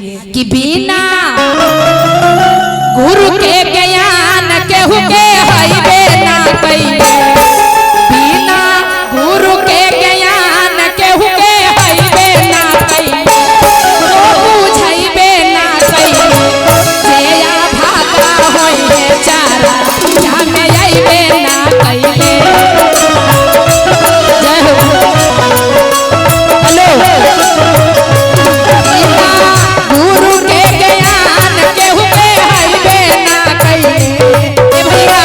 कि बिना गुरु के ज्ञान केहू के हइबे ना कइले, बिना गुरु के ज्ञान केहू के हइबे ना कइले, तो बुझइबे ना कइले, जे भागा होइहे चारा जामे अइबे ना कइले। जय हो। हेलो। गुरु के ज्ञान केहू के हइबे ना कइले। ए भैया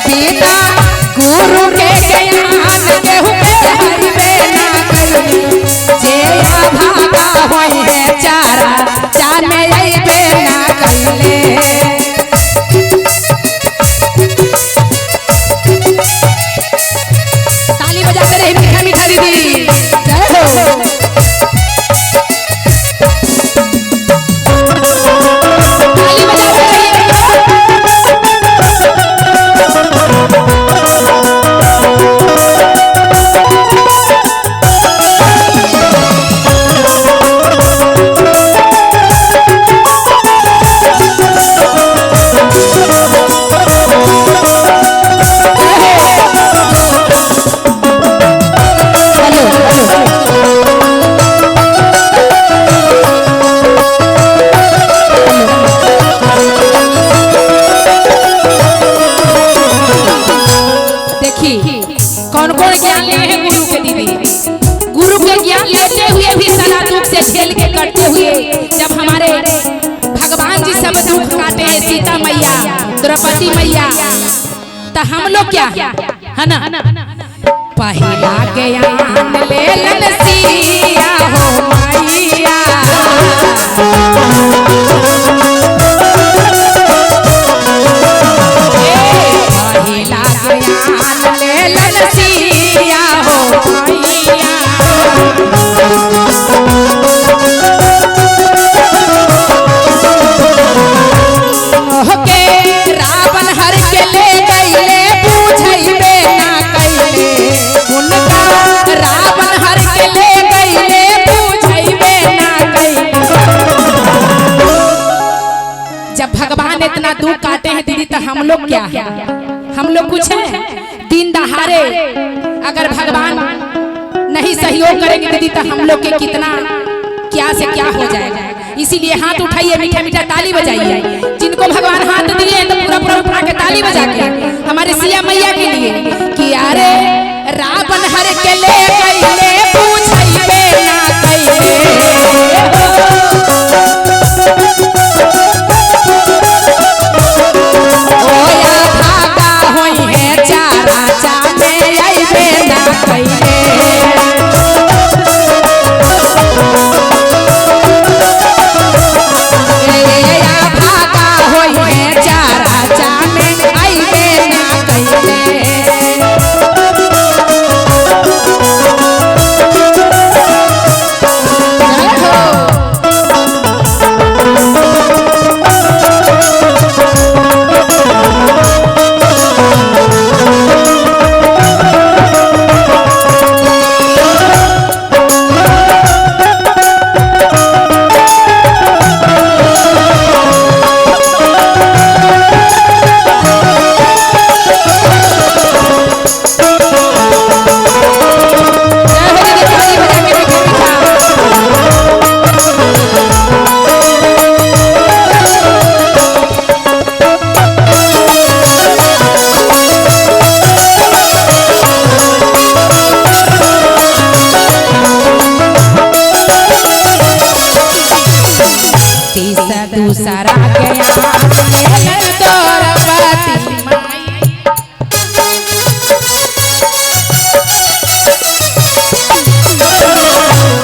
बिना गुरु के ज्ञान केहू के हइबे ना कइले, जे भागा होइहे चारा जामे अइबे ना कइले। ताली बजाते रहे मीठा मीठा दीदी। जय हो। ताली बजाते रहिए। हेलो हेलो। देखी कौन कौन ज्ञान लिए हैं गुरु के दीदी। गुरु के ज्ञान लेते हुए भी सारा दुख से झेल के करते हुए जब हमारे भगवान जी सब दुख काटे हैं, सीता मैया द्रौपदी मैया, तो हम लोग क्या है ना। पहला ज्ञान लेलन सिया हो मैया, पहिला ज्ञान लेलन सिया हो मैया। के रावण हर के ले गईले पूछइबे ना कइले, उनका रावण हर के ले गईले पूछइबे ना कइले। जब भगवान इतना दुख काटे हैं दीदी तो हम लोग क्या है, हम लोग कुछ है दिन दहाड़े अगर भगवान नहीं सहयोग करेंगे दीदी तो हम लोग के कितना क्या से क्या हो जाएगा। इसीलिए हाथ उठाइए, मीठा मीठा ताली बजाइए। जिनको भगवान हाथ दिए तो पूरा पूरा उठा के ताली बजा के हमारे सिया मैया के लिए कि अरे रावण हर के ले गईले पूछइबे ना कइले। ओया भागा होइहे चारा चामे अइबे ना कइले। भागा होइहे चारा चामे अइबे ना कइले। जय हो। जय हो दीदी, ताली बजा के मीठा मीठा। तीसरा दूसरा ज्ञान लेलन द्रौपदी माई।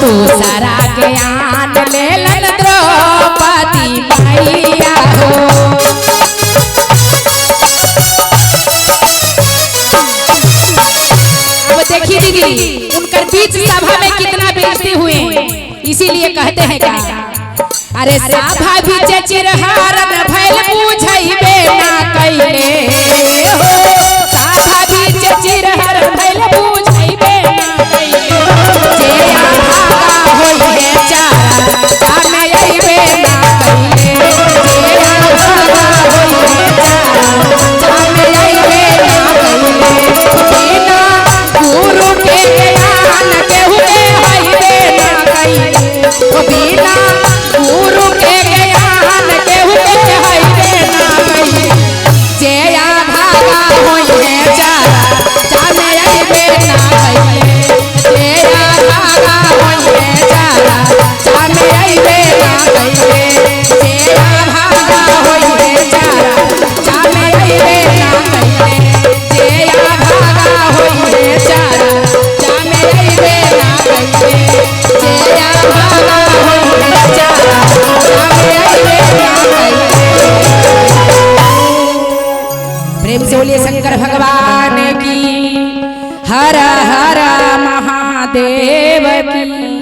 दूसरा ज्ञान लेलन द्रौपदी मैया हो। अब देखिए दीदी उनकर बीच सभा में कितना बेइज्जती हुए, इसीलिए कहते हैं क्या, अरे सभा भी चिरहारन भइल पूछइबे ना कइले हो, सभा भी चिरहारन भइल पूछइबे ना कइले। महादेव की।